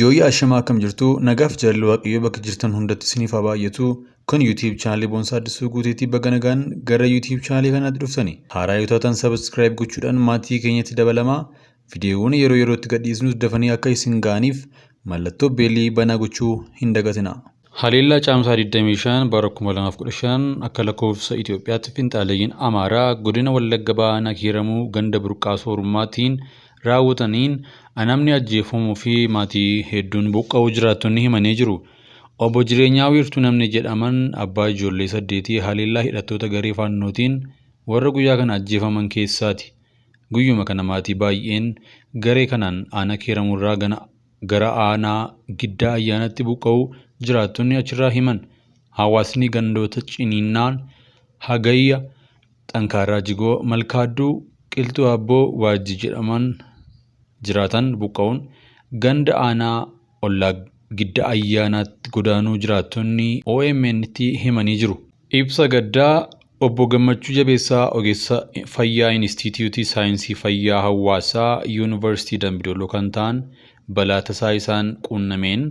Yooyyaa ashamaa, akkam jirtu? Nagaaf jaalalli Waaqayyoo bakka jirtan hundatti isiniif haa baay'atu. Kun YouTube chaanalii Boonsaa Addisuu Guuteetii. Baga nagaan gara YouTube chaanalii kanaatti dhuftani. Haaraa yoo taatan subscribe gochuudhaan maatii keenyatti dabalamaa. Viidiyoowwan yeroo yerootti gadhiisnus dafanii akka isin ga'aniif mallattoo beelii banaa gochuu hin dagatina. Haleellaa Caamsaa 25 bara 2015 akka lakkoofsa Itoophiyaatti finxaaleeyyiin Amaaraa godina Wallagga Bahaa Nakiiramuu ganda Burqaa Soorummaatiin raawwataniin namni ajjeefamuu fi maatii hedduun buqqa'uu jiraattonni himanii jiru. Obbo Jireenyaa Wiirtuu namni jedhaman abbaa ijoollee saddeetii haleellaa hidhattoota garee Faannootiin warra guyyaa kana ajjeefaman keessaati. Guyyuma kana maatii baay'een garee kanaan aanaa Kiiramurraa gara aanaa Giddaa Ayyaanaatti buqqa'uu jiraattonni achirraa himan. Hawaasni gandoota Ciniinnaan, Hagayya, Xankaaraa Jigoo, Malkaadduu, Qilxuu Abboo, Waajjii jedhaman jiraatan buqqa'uun ganda aanaa ollaa Giddaa Ayyaanaatti godaanuu jiraattonni OMN'tti himanii jiru. Ibsa gaddaa Obbo Gammachuu Jabeessaa, ogeessa fayyaa Inistiitiyuutii Saayinsii Fayyaa Hawaasaa Yuunivarsiitii Dambidolloo kan ta'an, balaa tasaa isaan quunnameen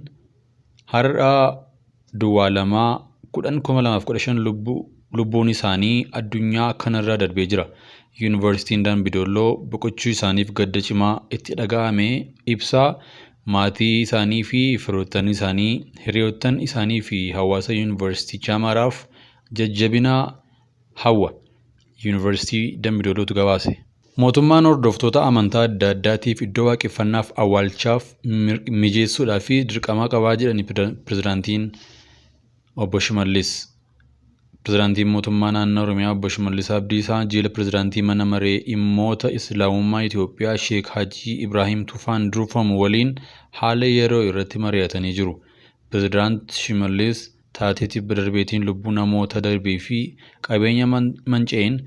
har'a 02/10/2015 lubbuun isaanii addunyaa kanarraa darbee jira. Yuunivarsiitiin Dambidolloo boqochuu isaaniif gadda cimaa itti dhaga'ame ibsaa, maatii isaanii fi firoottan isaanii, hiriyoottan isaanii fi hawaasa yuunivarsiitichaa maraaf jajjabina hawwa. Yuunivarsiitii Dambidollootu gabaase. Mootummaan hordoftoota amantaa adda addaatiif iddoo waaqeffannaaf awwaalchaaf mijeessuudhaa fi dirqama qabaa jedhani pirezidaantiin obbo Shimallis. Pirezidaantiin mootummaa naannoo Oromiyaa obbo Shimallis Abdiisaa jila pirezidaantii mana maree dhimmoota Islaamummaa Itoophiyaa Sheek Hajii Ibraahim Tufaan durfamu waliin haala yeroo irratti mari'atanii jiru. Pirezidaant Shimallis taatee tibba darbeetiin lubbuu namoota darbee fi qabeenya manca'een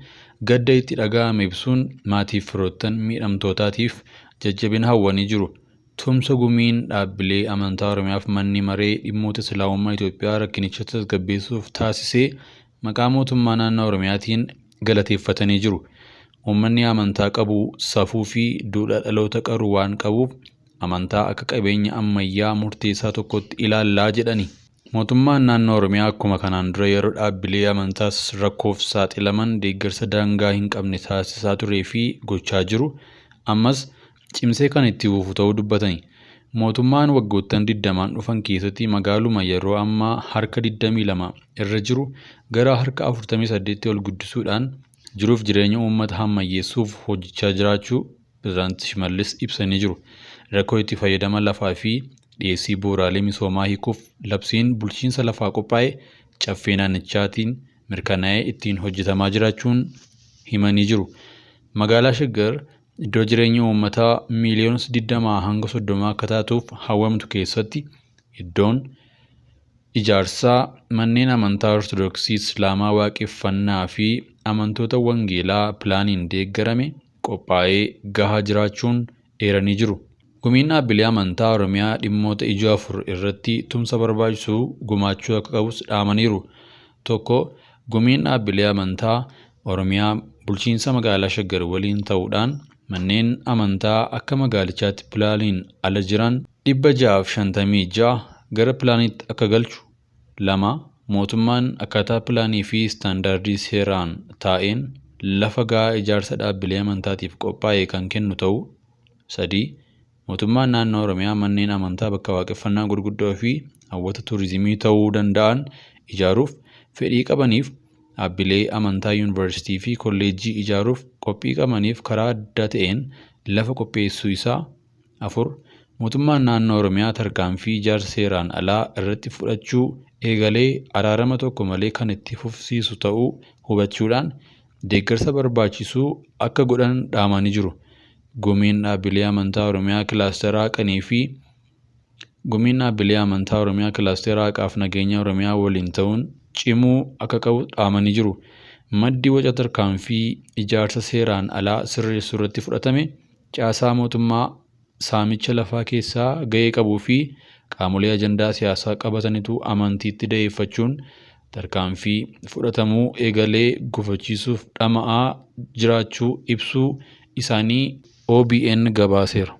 gadda itti dhaga'ame ibsuun maatiif firoottan miidhamtootaatiif jajjabina hawwanii jiru. Tumsa gumiin dhaabbilee amantaa Oromiyaaf manni maree dhimmoota Islaamummaa Itoophiyaa rakkinicha tasgabbeessuuf taasisee maqaa mootummaa naannoo Oromiyaatiin galateeffatanii jiru. Uummanni amantaa qabu safuu fi duudhaa dhaloota qaru waan qabuuf amantaa akka qabeenya ammayyaa murteessaa tokkotti ilaallaa jedhani. Mootummaan naannoo Oromiyaa akkuma kanaan dura yeroo dhaabbilee amantaas rakkoof saaxilaman deeggarsa daangaa hin qabne taasisaa turee fi gochaa jiru ammas cimsee kan itti fufu ta'uu dubbatani. Mootummaan waggoottan 20n dhufan keessatti magaaluma yeroo ammaa harka 22 irra jiru gara harka 48tti ol guddisuudhaan jiruuf jireenya uummata hammayyeessuuf hojjechaa jiraachuu Pirezidaant Shimallis ibsanii jiru. Rakkoo itti fayyadama lafaa fi dhiyeessii bu'uuraalee misoomaa hiikuuf labsiin bulchiinsa lafaa qophaa'e caffee naannichaatiin mirkanaa'ee ittiin hojjetamaa jiraachuun himanii jiru. Magaalaa Shaggar iddoo jireenya uummataa miiliyoona 20 hanga 30 akka taatuuf hawwamtu keessatti iddoon ijaarsaa manneen amantaa Ortodoksii, Islaamaa, Waaqeffannaa fi amantoota Wangeelaa pilaaniin deeggarame qophaa'ee gahaa jiraachuun eeranii jiru. Gumiin dhaabbilee amantaa Oromiyaa dhimmoota ijoo afur irratti tumsa barbaachisu gumaachuu akka qabus dhaamaniiru. Tokko, gumiin dhaabbilee amantaa Oromiyaa bulchiinsa magaalaa Shaggar waliin ta'uudhaan manneen amantaa akka magaalichaatti pilaaniin ala jiran 656 gara pilaaniitti akka galchu. Lama, mootummaan akkaataa pilaanii fi istaandaardii seeraan taa'een lafa gahaa ijaarsa dhaabbilee amantaatiif qophaa'e kan kennu ta'uu. Sadii, mootummaan naannoo Oromiyaa manneen amantaa bakka waaqeffannaa gurguddoo fi hawwata turizimii ta'uu danda'an ijaaruuf fedhii qabaniif, dhaabbilee amantaa yuunivarsiitii fi kolleejjii ijaaruuf qophii qabaniif karaa adda ta'een lafa qopheessuu isaa. Afur, mootummaan naannoo Oromiyaa tarkaanfii ijaarsa seeraan alaa irratti fudhachuu eegalee araarama tokko malee kan itti fufsiisu ta'uu hubachuudhaan deeggarsa barbaachisu akka godhan dhaamanii jiru. Gumiin dhaabbilee amantaa Oromiyaa kilaastera Haqanii fi Gumiin dhaabbilee amantaa Oromiyaa kilaastera Haqaaf Nageenya Oromiyaa waliin ta'uun cimuu akka qabu dhaamanii jiru. Maddi waca tarkaanfii ijaarsa seeraan alaa sirreessuu irratti fudhatame caasaa mootummaa saamicha lafaa keessaa gahee qabuu fi qaamolee ajandaa siyaasaa qabatanitu amantiitti daheeffachuun tarkaanfii fudhatamuu eegalee gufachiisuuf dhama'aa jiraachuu ibsuu isaanii OBN gabaaseera.